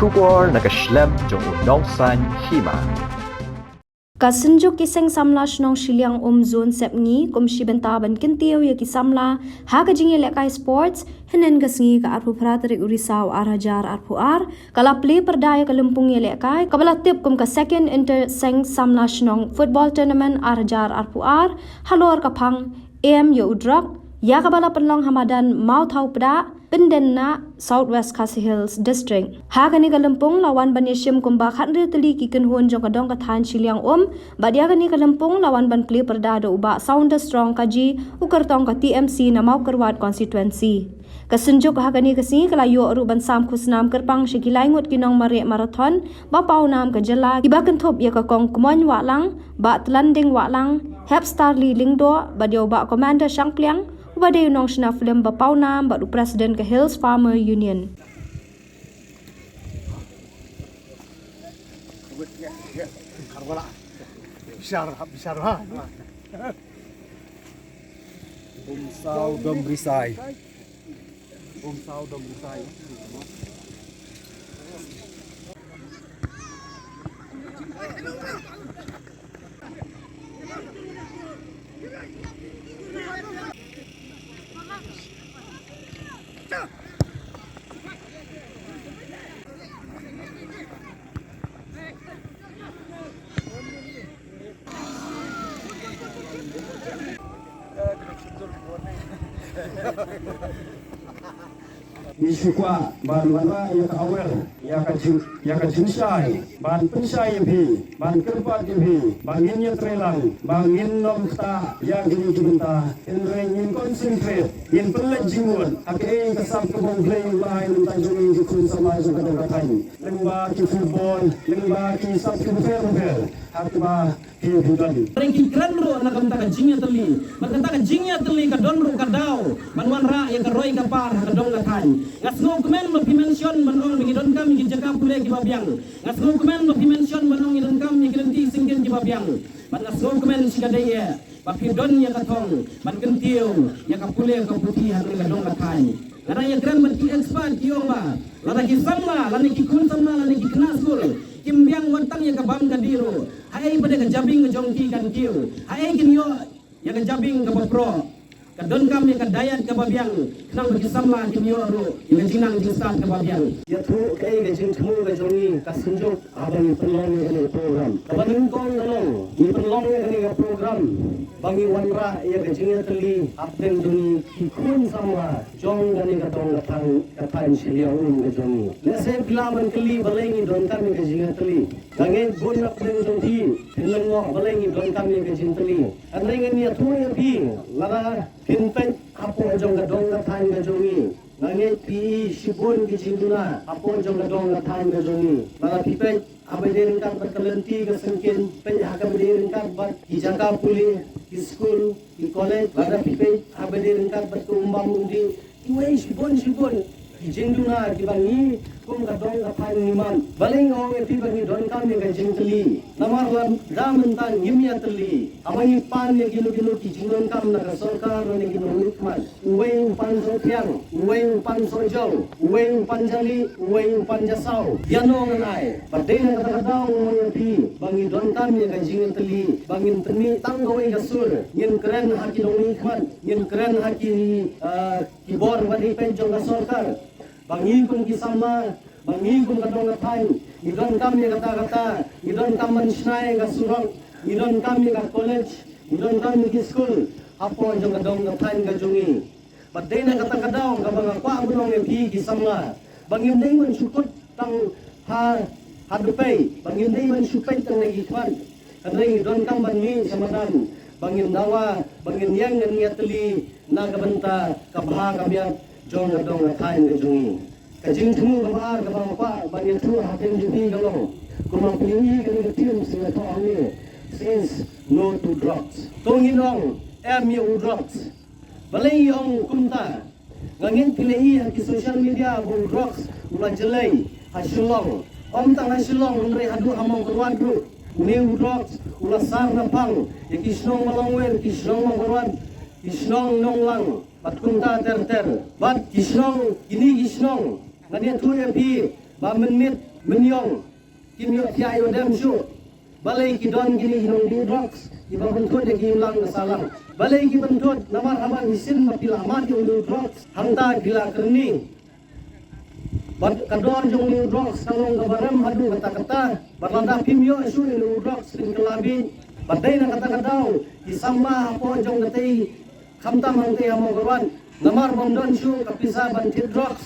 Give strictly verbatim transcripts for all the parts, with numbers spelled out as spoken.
Khubor na ka shlem jong u nongsaiñ hima. Ka Synjuk ki Seng Samla Shnong Shiliang Um Zone Sepngi kum shi bynta ban kyntiew ïa ki samla ha ka jingïalehkai sports, hynnin ka sngi ka arphew phra tarik u Risaw ar hajar arphew ar, ka la plie pyrda ïa ka lympung ïalehkai kaba la tip kum ka Second Inter Seng Samla Shnong Football Tournament ar hajar arphew ar halor ka phang Em ïa u Drok, ïa kaba la pynlong ha madan Mawthaw Pdah, Pyndenah, South West Khasi Hills District. Ha kane ka lympung la wan ban ïashim kumba khathynriew tylli ki kynhun jong ka dong ka thaiñ Shiliang Um, bad ïa kane ka lympung la wan ban plie pyrda da u Bah Sounder Strong Kaji, u kyrtong ka T M C na Mawkyrwat Constituency. Ka Synjuk ha kane ka sngi ka la ïoh ruh ban sam khusnam kyrpang sha ki lai ngut ki nongmareh marathon ba pawnam ka jylla, kiba kynthup ïa ka Kong Kmoin Wahlang, Bah Tlanding Wahlang, Hep Starly Lyngdoh, bad ïa u Bah Commander Shangpliang, uba dei u nongshna film ba pawnam bad u President ka Hills Farmer Union. Bishar, bishar, ha. Bumsaw dom brisai. Bumsaw dom brisai. Ngi shu kwah ban wanrah ïa ka aware, ïa ka jing, ïa ka jingshai, ban pynshai ïa phi, ban kyrpad ïa phi ba ngin ïatreilang, ba ngin ym ktah ïa kine ki bynta. Hynrei ngin concentrate, ngin pynleit jingmut ha kaei ka sap kaba U Blei u la ai na ka bynta jong ngi ki khun samla jong ka dong ka thaiñ, lyngba ki football, lyngba ki sap kiba pher bapher ha kaba phi phi don. Hynrei ki kren ruh na ka bynta ka jingïatylli, bad kata ka jingïatylli ka don ruh ka daw ban wanrah ïa ka roi ka par ha ka dong ka thaiñ. Nga sngewkmen ba phi mention ban ong ba ngi donkam ïa ki jaka pule kiba biang. Nga sngewkmen ba phi mention ban ong ngi donkam ïa ki lynti syngkien kiba biang. Bad nga sngewkmen shikatdei ïa ba phi don ïa ka thong ban kyntiew ïa ka pule ka puthi ha kane ka dong ka thaiñ. Nga dang ïakren bad ki expert ki ong ba lada ki samla lane ki khun samla lane ki khynnah skul kim biang wat tang ïa ka bam ka dih ruh, haei pat ka jabieng ka jong ki kan kiew? Haei kin ïoh ïa ka jabieng kaba proh? Ka donkam ïa ka diet kaba biang khnang ba ki samla kin ïoh ruh ïa ka jingnang jingstad kaba biang. Ïathuh kaei ka jingthmu ka jong ngi ka Synjuk haba ngi pynlong ïa kane ka program. Kaba nyngkong ka long, ngi pynlong ïa kane ka program ba ngi wanrah ïa ka jingïatylli hapdeng jong ngi ki khun samla jong kane ka dong ka thaiñ, ka thaiñ Shiliang Um ka jong ngi. Lehse phi lah ban kylli balei ngi donkam ïa ka jingïatylli. Nga ngeit bun hapdeng jong phi phin lyngngoh balei ngi donkam ïa ka jingtylli. Hynrei ngan ïathuh ïa phi, lada phin peit hapoh jong ka dong ka thaiñ ka jong ngi, nga ngeit phi i shibun ki jingduna hapoh jong ka dong ka thaiñ ka jong ngi. Lada phi peit haba ïadei ryngkat bad ka lynti ka syngkien, peit ha kaba ïadei ryngkat bad ki jaka pule, ki skul, ki college, lada phi peit haba ïadei ryngkat bad ka umbam umdih, kiwei shibun shibun ki jingduna kiba ngi kum ka dong ka thaiñ ngi mad. Balei nga ong ïa phi ba ngi donkam ïa ka jingtylli? Namar lada mynta ngim ïatylli, haba ngi pan ïa kino kino ki jingdonkam na ka sorkar lane ki nongmihkhmat, uwei u pan sohphiang, uwei u pan sohjaw, uwei u pan jali, uwei u pan jasaw. Ïano ngan ai? Bad dei na kata ka daw nga ong ïa phi ba ngi donkam ïa ka jingïatylli, ba ngin pynmih tang kawei ka sur, ngin kren ha ki nongmihkhmat, ngin kren ha ki, ah, ki bor ba dei peit jong ka sorkar. Ba ngi kum ki samla, ba ngi kum ka dong ka thaiñ, ngi donkam ïa kata kata, ngi donkam ban shna ïa ka surok, ngi donkam ïa ka college, ngi donkam ïa ki skul hapoh jong ka dong ka thaiñ ka jong ngi. Bad dei na kata ka daw kaba nga kwah ban ong ïa phi ki samla ba ngim dei ban shu kut tang ha, ha dpei, ba ngim dei ban shu peit tang na ki khmat. Hynrei ngi donkam ban mih sha madan ba ngin dawa, ba ngin ïeng, ngin ïatylli na ka bynta ka bha ka miat jong ka dong ka thaiñ ka jong ngi. Ka jingthmu kaba ar kaba nga kwah ban ïathuh ha khmat jong phi ka long, kumba phi i kane ka theme sa ïathuh hangne, says no to drugs. To ngin ong em ïa u drugs. Balei ngi ong kumta? Nga ngeit phi la i ha ki social media ba u drugs u la jlei ha Shillong. Ym tang ha Shillong hynrei haduh ha Mawkyrwat ruh une u drugs u la sar na phang ïa ki shnong Mawlangwer, ki shnong Mawkyrwat, ki shnong Nonglang bad kumta ter ter. Bad ki shnong, kine ki shnong, ngan ïathuh ïa phi, ba mynmiet mynïong kim ïoh thiah ïoh dem shuh. Balei ki don kine ki nongdih drugs kiba pynthut ïa ki imlang ka sahlang? Balei ki pynthut? Namar haba phi shim ba phi la mad ïa u drugs, hangta phi la kyrni. Bad ka dor jong u drugs ka long kaba rem haduh katta katta. Bad lada phim ïoh shuh ïa u drugs phin kylla bieit. Bad dei na kata ka daw ki samla hapoh jong katei, khamtam hangtei ha Mawkyrwat, namar bym don shuh ka pisa ban thied drugs,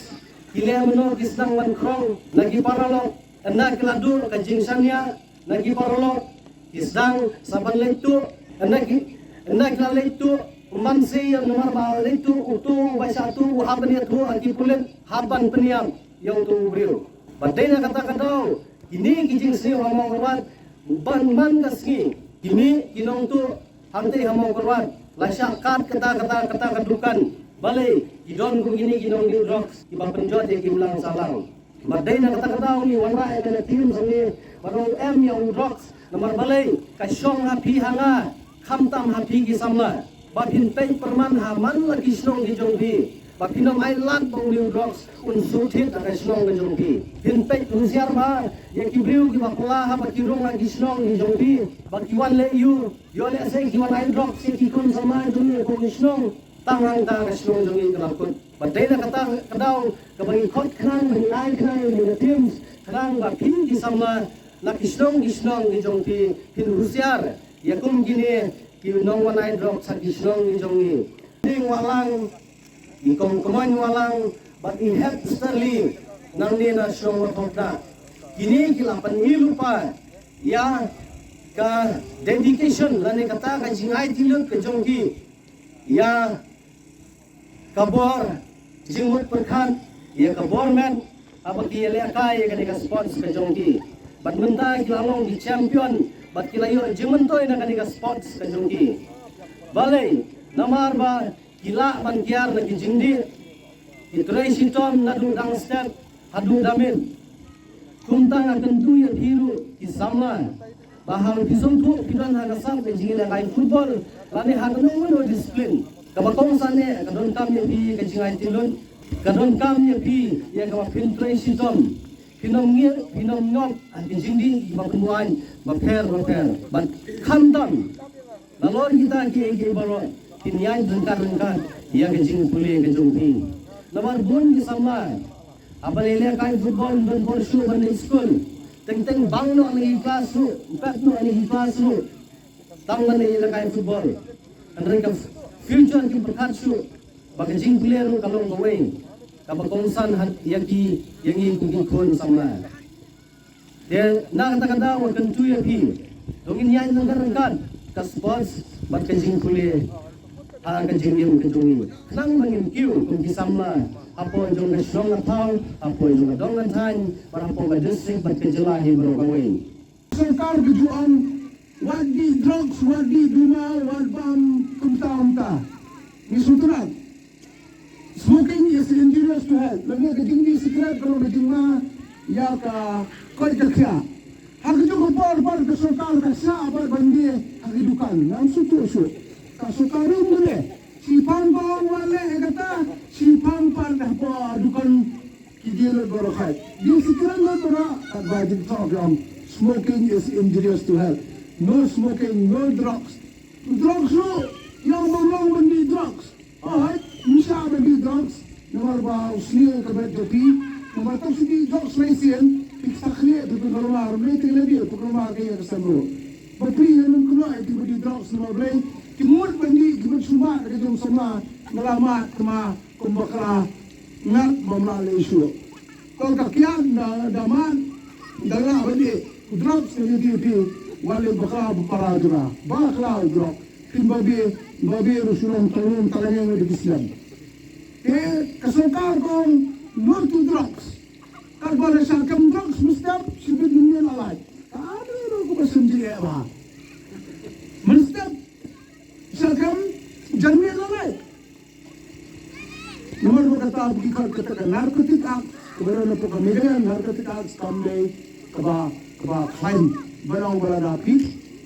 ki leh mynno ki sdang ban khrong na ki paralok. Ynda ki la duh ka jingshaniah na ki paralok, ki sdang sa ban leit tuh. Ynda ki, ynda ki la leit tuh, u man seh ïa namar ba leit tuh uto uba shah tuh u hap ban ïathuh ha ki pulit, hap ban pynïap ïa uto u briew. Bad dei na kata ka daw kine ki jingsniew ha Mawkyrwat, ban man ka sngi ki mih ki nongtuh hangtei ha Mawkyrwat, la shah kat kata kata kata ka dukan. Balei? Ki don kum kine ki nongdih drugs kiba pynjot ïa ki imlang sahlang. Bad dei na kata ka daw ngi wanrah ïa kane ka theme sha ngi, bad u em ïa u drugs. Namar balei? Ka shong ha phi ha nga, khamtam ha phi ki samla, ba phin peit pyrman ha man la ki shnong ki jong phi, ba phin ym ai lad ba une u drugs un shu thied ha ka shnong ka jong phi. Phin peit husiar bha ïa ki briew kiba pla ha ba ki rung ha ki shnong ki jong phi, ba ki wan leh ïu, ïoh lehse ki wan ai drugs ïa ki khun samla jong ngi ha ki shnong. Tang hangta ka shnong jong ngi ka la kut. Bad dei na kata ka daw kaba ngi khot khnang, ba ngi ai khnang ïa kine ki themes, khnang ba phi ki samla na ki shnong ki shnong ki jong phi phin husiar ïa kum kine ki nongwan ai drugs ha ki shnong ki jong ngi. Ïing Wahlang, i Kong Kmoin Wahlang bad i Hep Sterling nangne na shnong Wathawkdah, kine ki la pynmih lypa ïa ka dedication lane kata ka jingaiti lut ka jong ki ïa ka bor jingmut pyrkhat, ïa ka bor met, haba ki ïalehkai ïa kane ka sports ka jong ki. Bad mynta ki la long ki champion bad ki la ïoh jingmyntoi na kane ka sports ka jong ki. Balei? Namar ba ki lah ban kiar na ki jingdih, ki trei shitom naduh dang step haduh da miet. Kumta nga kyntu ïa phi ruh ki samla, ba haba phi sngewthuh phi don ha ka sap ka jingïalehkai football lane ha kano kano discipline, kaba kongsan eh ka donkam ïa phi ka jingaiti lut, ka donkam ïa phi ïa kaba phin trei shitom, phin ym ngi-, phin ym ngop ha ki jingdih kiba pynbuaid bapher bapher. Bad khamtam nalor kita kiei kiei baroh, phin ïaid ryngkat ryngkat ïa ka jingpule ka jong phi. Namar bun ki samla haba la ïalehkai football ym don por shuh ban leit skul. Teng teng bang noh na ki klas ruh, pep noh na ki klas ruh, tang ban ïalehkai football. Hynrei ka future kim pyrkhat shuh ba ka jingpule ruh ka long kawei kaba kongsan ha ïa ki, ïa ngi kum ki khun samla. Te na kata ka daw nga kyntu ïa phi, to ngin ïaid ryngkat ryngkat ka sports bad ka jingpule ha ka jingim ka jong ngi. Khnang ba ngin kiew kum ki samla hapoh jong ka shnong ka thaw, hapoh jong ka dong ka thaiñ, bad hapoh ka district bad ka jylla hi baroh kawei. Sorkar ka ju ong wat dih drugs, wat dih duma, wat bam kumta kumta. Ngi sngewtynnat. Smoking is injurious to health. Lane ka jingdih sikret ka long ka jingma ïa ka koit ka khiah. Ha kajuh ka por pat ka sorkar ka shah pat ban die ha ki dukan. Ngam sngewthuh shuh. Ka sorkar ruh mynne, shiphang ka ong wat leh ïa kata, shiphang pat hapoh dukan ki die lut baroh. Khat die sikret lut baroh, katba jingthoh ka ong smoking is injurious to health. No smoking, no drugs. Drugs ruh ïa u bym long ban dih drugs. Hooid, ym shah ban dih drugs namar ba u sniew ka beit jong phi. Namar to shu dih drugs lai sien, phi sa khlieh phi pynkulmar, ym dei teng la dih pynkulmar ka ïing ka sem ruh. Bapli ïa num kynnoh ïa ki ba dih drugs namar balei? Ki mut ban dih, ki mut shu mad ka jong samla, mala mad kma kum bakla ngat bym lah leh shuh. Tang ka kiad da, da mad da lah ban dih drugs. Ïa ki, ki wat leh bakla ba para jong nga, bakla u drug. Kin babe, babe ruh shu long tang long tang long ïa ki slem. Te ka sorkar ka ong no to drugs. Katba la shah kem drugs mynstep, shibit mynne la lait. Ka dei ruh kaba sngewsih eh ba mynstep shah kem, jan mynne la lait. Namar ba kata ba ki khot kata ka Narcotic Act, kaba don hapoh ka Meghalaya Narcotic Act, kam dei kaba, kaba khlaiñ. Ba ong ba lada phi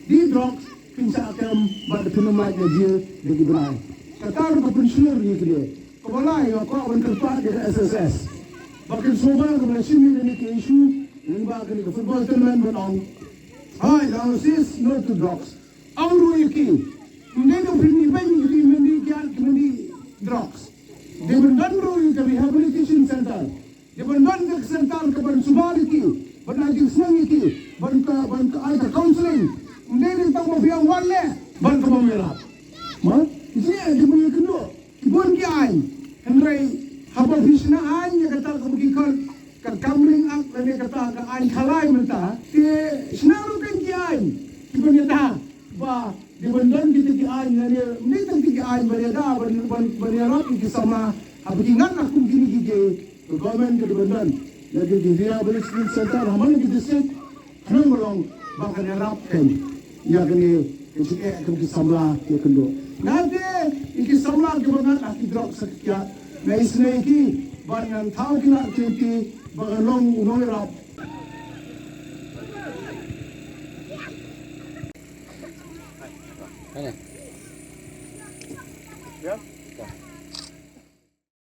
dih drugs phin shah kem bad phin ym lait na jail da ki bnai. Kata ruh ka pynshlur ïa ki dei. Kaba lai nga kwah ban kyrpad ïa ka S S S. Ba kin sngewbha ka ba la shim ïa kane ka issue lyngba kane ka football tournament ban ong, hai, diagnosis, no to drugs. Ong ruh ïa ki, ym dei ba phin ïa beiñ ïa ki mynta ki, ki mynta drugs. Dei ban don ruh ïa ka rehabilitation center. Dei ban don ka center ka ban suba ïa ki, ban ai jingsneng ïa ki, ban ka, ban ka ai ka counseling. Ym dei tang ba phi ong wan leh ban ka bym ïarap. Ma, ïa dei ban ïakynduh. Ki bun ki aiñ. Hynrei haba phi shna aiñ ïa kata kaba ki khot ka Kamring Act lane kata ka aiñ khalai mynta, te shna ruh kan ki aiñ kiban ïada ba dei ban don kita ki aiñ lane ym dei tang kita ki aiñ ban ïada ban, ban, ban ïarap ïa ki samla haba ki ngat na kum kine ki, ki, ka government ka dei ban don ïa ki, ki rehabilitation center ha man la ki district. Khnang ba long ba kan ïarap kein ïa kane ka jingeh kaba ki samla ki ïakynduh. Nangta ïa ki samla kiba ngat ha ki drok sa ki kiad, nga isynei ïa ki ba ngan thaw ki lad ki lynti ba kan long u nongïarap.